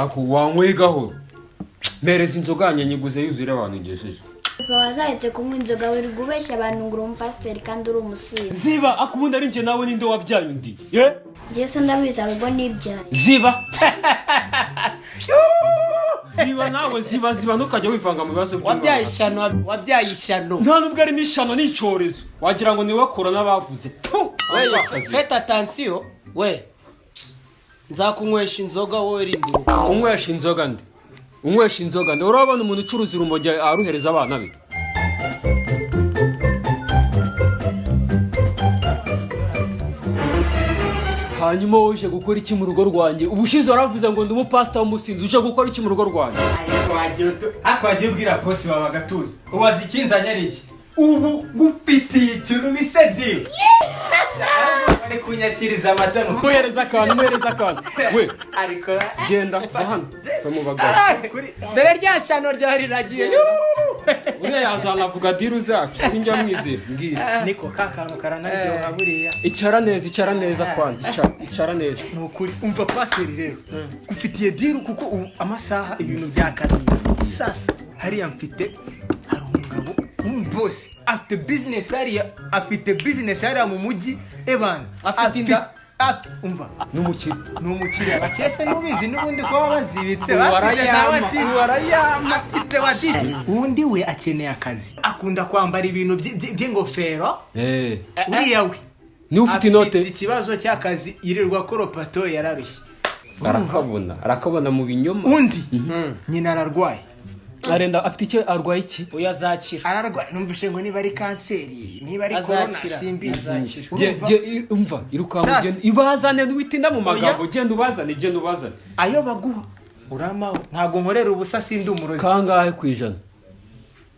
Ako wanyweye gahoro. Mpereza inzoga yanjye nyiguze yuzuye abantu ngejeje. Papa, wazaretse kunywa inzoga? Wirirwa ubeshya abantu ngo uri umupasiteri kandi uri umusinzi. Ziba! Akubundi ari njye nawe, ninde wabyaye undi ye? Njyewe se ndabizi, hari ubwo nibyaye. Ziba, ziba nawe, ziba, ziba, ntukajya wivanga mu bibazo Wabyaye by'umwana. ishyano, wabyaye ishyano. Nta nubwo ari n'ishyano, ni icyorezo. Wagira ngo niwe korona bavuze. Tu! We, faites attention we, nzakunywesha inzoga wowe, rindira ukomeze. Unywesha inzoga nde? Unywesha inzoga nde? Urabona umuntu ucuruza urumogi aruhereza abana be? Hanyuma wowe uje gukora iki mu rugo rwanjye? Ubushize waravuze ngo ndi umupasita w'umusinzi. Uje gukora iki mu rugo rwanjye? Ariko wagiye ubwira bosi wawe agatuza, ubaza ikinzanye ari iki? Ubu gufitiye ikintu ni sedi, bari kunyakiriza amata ni Muhereza akantu, muhereza akantu we. Ariko Genda, va hano, va mu bagabo. Dore rya shyano ryari riragiye. Uriya yazanavuga deal zacu, sinjya mwizera, mbwira. Niko ka kantu karanaryoha buriya. Icara neza, icara neza kwanza, icara, icara neza. Ni ukuri, umva paseri rero, gufitiye deal kuko ubu amasaha ibintu byakaze. Sasa hariya mfite, hari umugabo w'umubosi afite bizinesi hariya, afite bizinesi hariya mu mujyi ebana. Afite inda? Umva. N'umukire. Ni umukiriya, bakese n'ubizi n'ubundi kuba bazibitse. Ubu Bafite za arayama, wadidi. ubu arayama. Afite wadidi. Undi we akeneye akazi, akunda kwambara ibintu by'ingofero. Uriya we Niba ufite inote. Ikibazo cy'akazi, yirirwa akoropa to, yararushye. Arakabona, arakabona mu binyoma. Undi nyina ararwaye. Arenda, afite icyo arwaye iki? Uyu azakira. Ararwaye, numvise ngo niba ari kanseri, niba ari korona. Azakira. Simbizi. Azakira. Urumva? Umva, irukanka. Sasa. Ugende ibazane, ntiwitinda mu magambo, genda ubazane, genda ubazane. Ayo baguha uramaho, ntabwo nkorera ubusa, sindi umurozi. Kangahe ku ijana?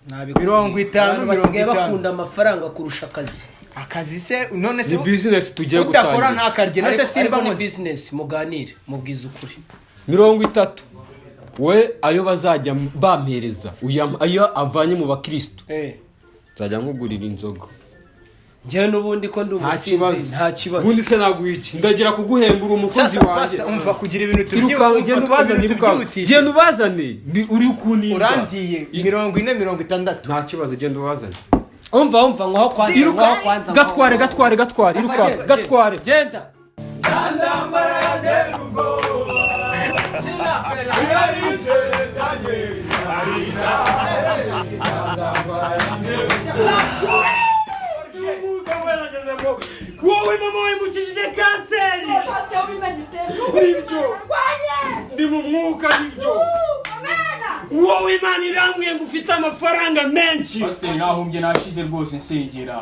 50. Abantu basigaye 50. bakunda amafaranga kurusha akazi. Akazi se none se? Ni bizinesi tugiye Udakora gutangira. ntakarye nose. Ariko Simba ni nkoze. bizinesi, muganire, mubwize ukuri. 30 we, ayo bazajya bampereza, ayo avanye mu bakirisitu, nzajya nkugurira inzoga. Njyewe n'ubundi ko ndi Nta umusinzi. kibazo. Nta kibazo. Ubundi se naguha iki? Ndagira kuguhembura umukozi Sasa wanjye. pastor, umva, kugira ibintu Irukanka, genda ubazane, irukanka, tubyihutishe. genda ubazane. Uri kuninda. Urandiye 40, 60. Nta kibazo, genda ubazane. Umva, umva, nkwaho kwanza. Iruka. Nkwaho kwanza, nkwaho. Gatware, gatware, gatware, irukanka. Genda, Gatware. genda. Wowe mama wimukishije kanseri, nibyo, ndi mu mwuka, nibyo. Wowe Imana irambwiye ngo ufite amafaranga menshi. Pasiteri, nahumbye, nashize rwose, nsengera.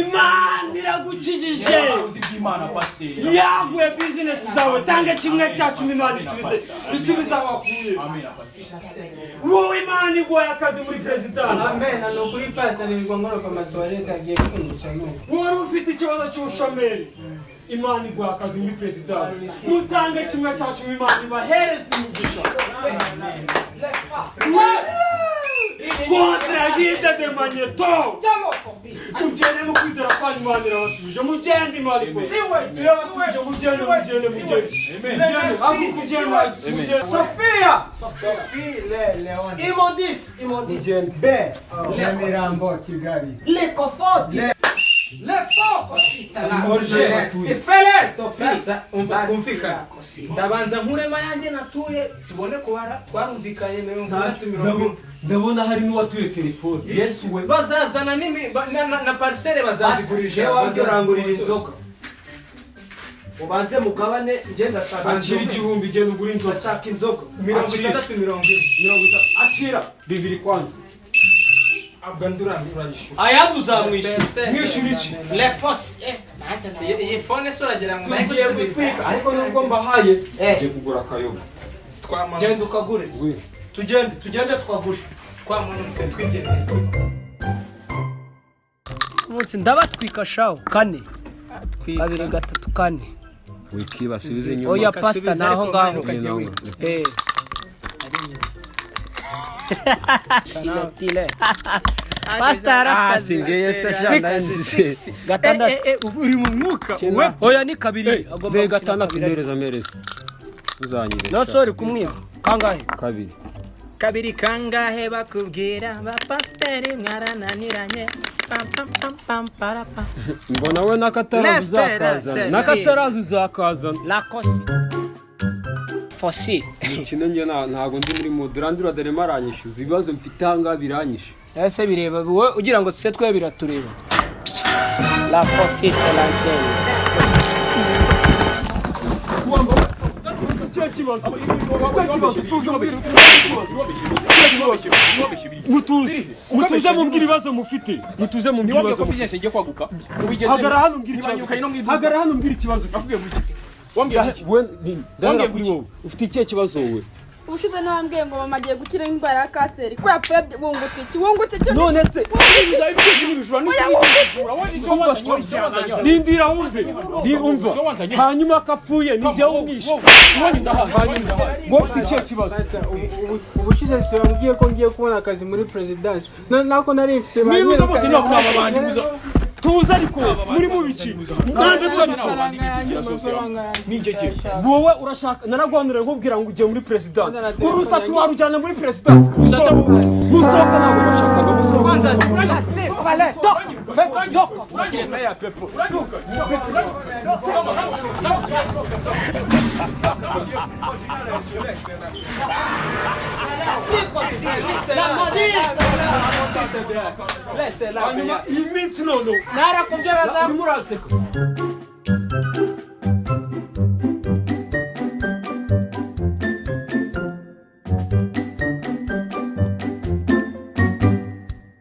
Imana iragukijije. Uzi iby'Imana, pasiteri. Yaguye bizinesi zawe. Tanga kimwe cya cumi, Imana isubize, isubize aho wakuye. Amina, pasiteri. Wowe Imana iguhaye akazi muri perezidansi. Amen, ni ukuri pastor, nirirwa nkoropa amatuwarete, agiye kunyica nuko. Wari ufite ikibazo cy'ubushomeri, Imana iguha akazi muri perezidansi. Mutange kimwe cya cumi, Imana ibahereze imigisha. Kontragide de magneto, mugende mu kwizera kwanyu, Imana irabasubije. Mugende, Imana ikoze, irabasubije. Mugende, mugende, mugende, mugende, haguruka ugende, mugende. Sofia. Imondis, imondis. Mugende. B, Nyamirambo, Kigali. Le cofoti. Le fuoco Orge. Si feletto. Sasa umva, twumvikane, ndabanza nkurema yanjye natuye, tubone kubara. Twarumvikanye 60, 40. Ndabona hari n'uwatuye telefone, Yesu we! Bazazana na parcelle bazazigurisha. Jewe wabyo, urangurira inzoga, ubanze mugabane, njye ndashaka Akira inzoga. 1000, genda ugure inzoga. Ndashaka inzoga. 60, 40. 30, akira bibiri kwanza. Abwo nduranguranyishyura. Ayandi uzamwishyura. Mwishyura iki? Le fos nanjye nawe. Iyi phone se uragira ngo Tugiye gutwika, ariko nubwo mbahaye, ngiye kugura akayoga. Twamanutse. Genda ukagure. We. Tugende, tugende twagure. Twamanutse, twigendeye. Umunsi ndabatwika shawo, kane, kabiri, gatatu, kane. Wikibasubize inyuma. Oya pasita, ni aho ngaho. Shiratile. Pasita yarasaze. Singeye se. Six, gatandatu. Uri mu mwuka we. Oya, ni kabiri, agomba Be gukina gatandatu. kabiri. Mpereza, mpereza. Uzanyire. No sorry kumwiba. Kangahe? Kabiri. Kabiri kangahe bakubwira ba pasiteri mwarananiranye pam pam pam pam para pam. Mbona we n'akataraza uzakazana. N'akataraza uzakazana. Lakosi. Fosi. Imikino njye ntago ndi muri mood. Randura darema aranyishyuza ibibazo mfite ahangaha biranyishe. Ese bireba wowe ugira ngo tuse twe biratureba. La fosi talantene. Mutuze. Mutuze mumbwire ibibazo mufite. Mutuze mumbwire Ntiwambwiye ibibazo ko mufite. business igiye kwaguka. Ubigeze. Hagarara hano umbwire ikibazo. Ntibanyirukanye no mu iduka. Hagarara hano umbwire ikibazo ufite. Nakubwiye ngo iki? Wambwiye ngo iki? We ndahera Wambwiye kuri ngo iki? wowe. Ufite ikihe kibazo wowe? Ubushize ntiwambwiye ngo mama agiye gukira indwara ya kanseri ko yapfuye wungutse iki wungutse iki? None se Bizaba ibigezi n'ibijura n'ikindi n'ibijura. Wowe icyo wanzanye, icyo wanzanye. nindira wumve. Ni umva. Icyo wanzanye. Hanyuma akapfuye ni jye umwishe. Wowe, iwanyu ndahazi, iwanyu ndahazi. Wowe ufite ikihe kibazo? Ubushize si wambwiye ko ngiye kubona akazi muri perezidansi nako nari mfite Niba uza bose ntabwo naba bandi uza. Tuza ariko muri mu biki? Nande se ariko. N'ingegera. Wowe urashaka naraguhanura nkubwira ngo ugiye muri perezidansi. Urusatsi warujyana muri perezidansi. Musohoka ntabwo bashakaga musohoka. Hanyuma iyi minsi noneho Narakubwiye urimo uranseka.